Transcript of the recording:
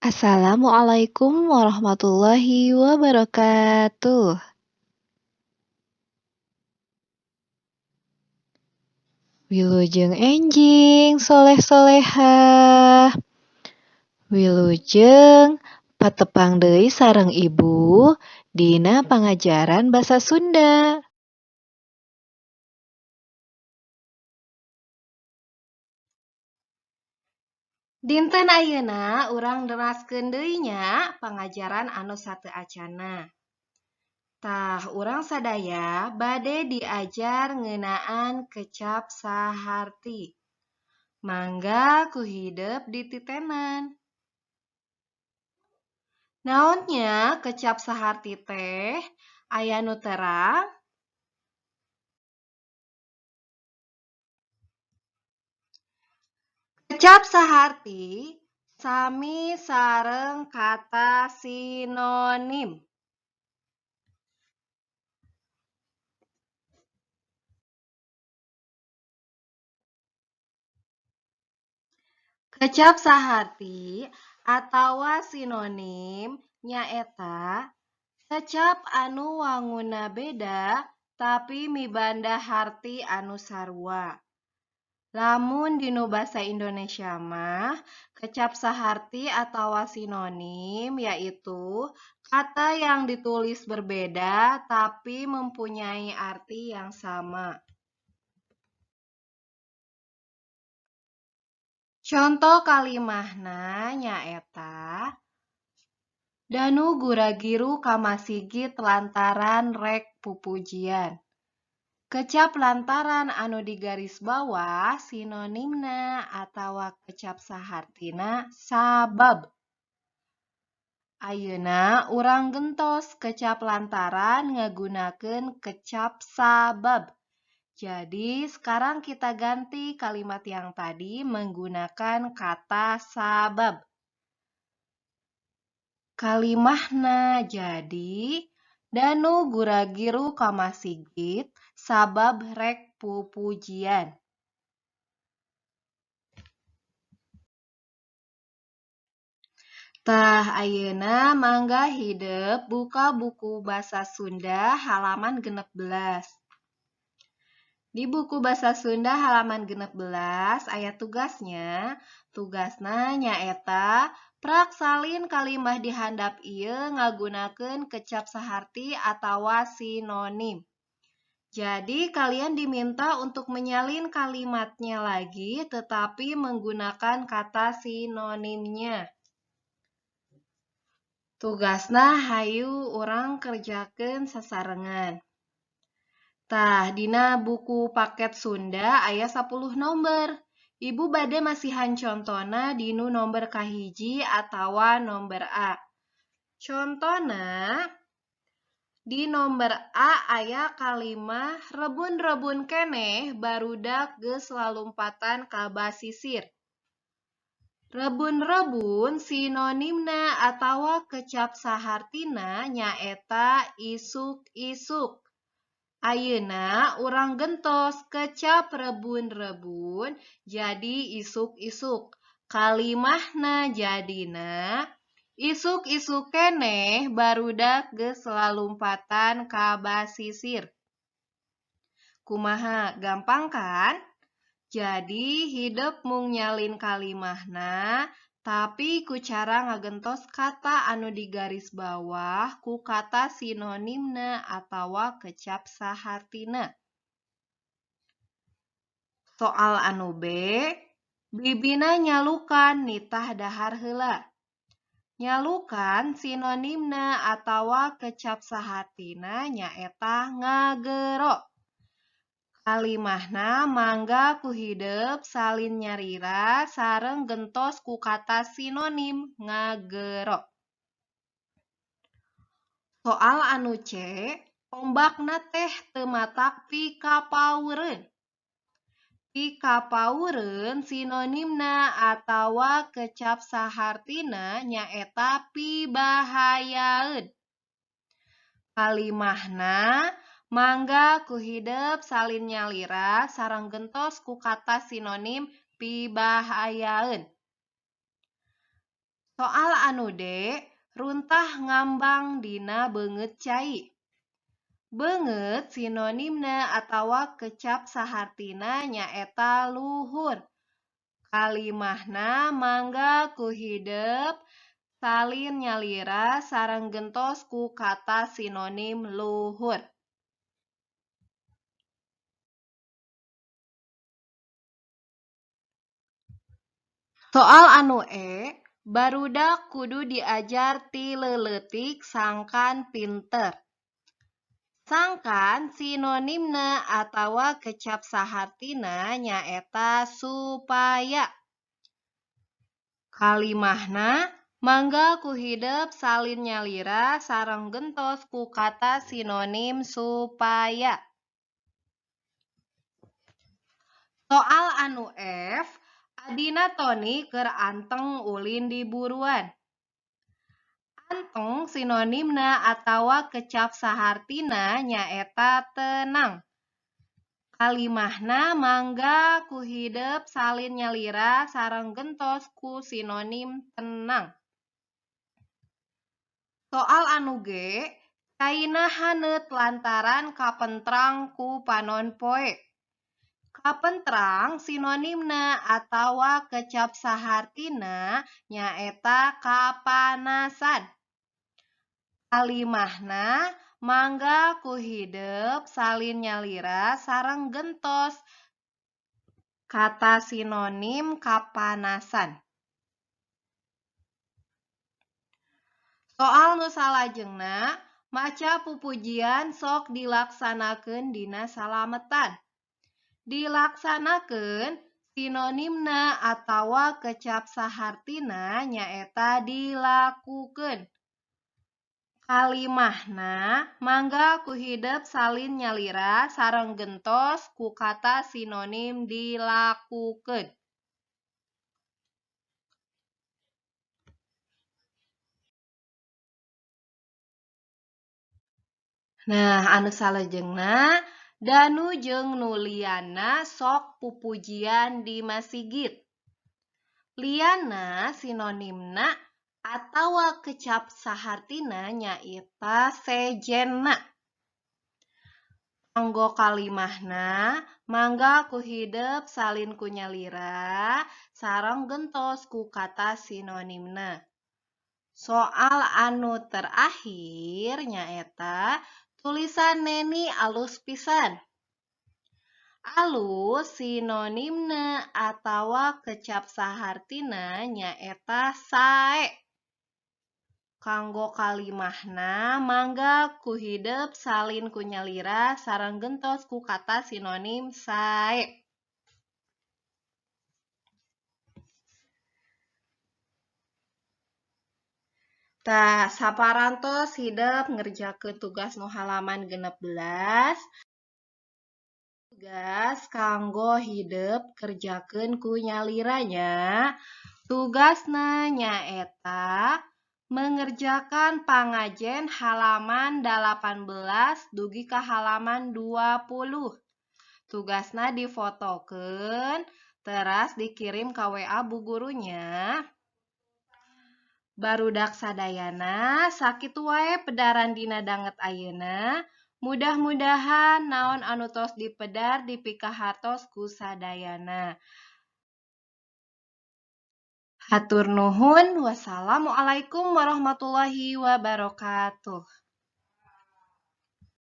Assalamualaikum warahmatullahi wabarakatuh. Wilujeng enjing soleh-solehah. Wilujeng patepang deui sareng Ibu dina pangajaran basa Sunda. Dinten ayeuna urang neraskeun deui nya pangajaran anu sateuacanna. Tah, urang sadaya bade diajar ngeunaan kecap saharti. Mangga ku hidep dititenan. Naon nya kecap saharti teh? Aya nu terang? Kecap saharti sami sareng kata sinonim. Kecap saharti atawa sinonim nyaeta kecap anu wangunna beda tapi mibanda harti anu sarua. Lamun dinu basa Indonesia mah kecap saharti atawa sinonim yaitu kata yang ditulis berbeda tapi mempunyai arti yang sama. Conto kalimahna nyaeta Danu gura-giru ka masigit lantaran rek pupujian. Kecap lantaran anu digaris bawah sinonimna atawa kecap sahartina sabab. Ayeuna urang gentos kecap lantaran ngagunakeun kecap sabab. Jadi sekarang kita ganti kalimat yang tadi menggunakan kata sabab. Kalimahna jadi Danu gura-giru ka masigit sabab rek pupujian. Tah, ayeuna mangga hidep buka buku basa Sunda halaman 16. Di buku basa Sunda halaman 16 aya tugasnya. Tugasna nyaeta prak salin kalimah di handap ieu ngagunakeun kecap saharti atawa sinonim. Jadi kalian diminta untuk menyalin kalimatnya lagi tetapi menggunakan kata sinonimnya. Tugasna hayu urang kerjakeun sasarengan. Tah, dina buku paket Sunda aya 10 nomor. Ibu bade masihan contona dinu nomor kahiji atawa nomor A. Contona di nomor A aya kalimah rebun-rebun keneh barudak geus lalumpatan ka basisir. Rebun-rebun sinonimna atawa kecap sahartina nyaeta isuk-isuk. Ayeuna urang gentos kecap rebun-rebun jadi isuk-isuk. Kalimahna jadina isuk-isuk keneh barudak geus lalumpatan ka basisir. Kumaha, gampang kan? Jadi hidep mung nyalin kalimahna tapi ku cara ngagentos kata anu digaris bawah ku kata sinonimna atawa kecap sahartina. Soal anu B, bibina nyalukan nitah dahar heula. Nyalukan sinonimna atawa kecap sahartina nyaeta ngagero. Kalimahna mangga ku hidep salin nyalira sareng gentos ku kata sinonim ngagero. Soal anu C, ombakna teh teu matak pikapaureun. Pikapaureun sinonimna atawa kecap sahartina nyaeta pibahayaeun. Kalimahna mangga ku hidep salin nyalira sareng gentos ku kata sinonim pibahayaeun. Soal anu D, runtah ngambang dina beungeut cai. Beungeut sinonimna atawa kecap sahartina nyaeta luhur. Kalimahna mangga ku hidep salin nyalira sareng gentos ku kata sinonim luhur. Soal anu E, barudak kudu diajar ti leuleutik sangkan pinter. Sangkan sinonimna atawa kecap sahartina nyaeta supaya. Kalimahna mangga ku hidep salin nyalira sareng gentos ku kata sinonim supaya. Soal anu F, adina Toni keur anteng ulin di buruan. Anteng sinonimna atawa kecap sahartina nyaeta tenang. Kalimahna mangga ku hidep salin nyalira sareng gentos ku sinonim tenang. Soal anu G, caina haneut lantaran kapentrang ku panon poe. Kapentrang sinonimna atawa kecap sahartina nyaeta kapanasan. Kalimahna mangga ku hidep salin nyalira sareng gentos kata sinonim kapanasan. Soal nu salajengna, maca pupujian sok dilaksanakeun dina salametan. Dilaksanakeun sinonimna atawa kecap sahartina nyaeta dilakukeun. Kalimahna mangga ku hidep salin nyalira sareng gentos ku kata sinonim dilakukeun. Nah, anu salajengna Danu jeung Nuliana sok pupujian di masigit. Liana sinonimna atawa kecap sahartina nyaeta sejenna. Kanggo kalimahna mangga ku hidep salin ku nyalira sareng gentos ku kata sinonimna. Soal anu terakhir nyaeta tulisan Neni alus pisan. Alus sinonimna atawa kecap sahartina nyaeta sae. Kanggo kalimahna mangga ku hidep salin ku nyalira sareng gentos ku kata sinonim sae. Tah, saparantos hidep ngerjakeun tugas nu halaman 16. Tugas kanggo hidep kerjakeun ku nyaliranya. Tugasna nyaeta mengerjakan pangajen halaman 18 dugi ka halaman 20. Tugasna difotokeun teras dikirim ka WA bu gurunya. Barudak sadayana sakitu wae pedaran dina danget ayeuna. Mudah-mudahan naon anu tos dipedar dipikahartos ku sadayana. Hatur nuhun, wassalamualaikum warahmatullahi wabarakatuh.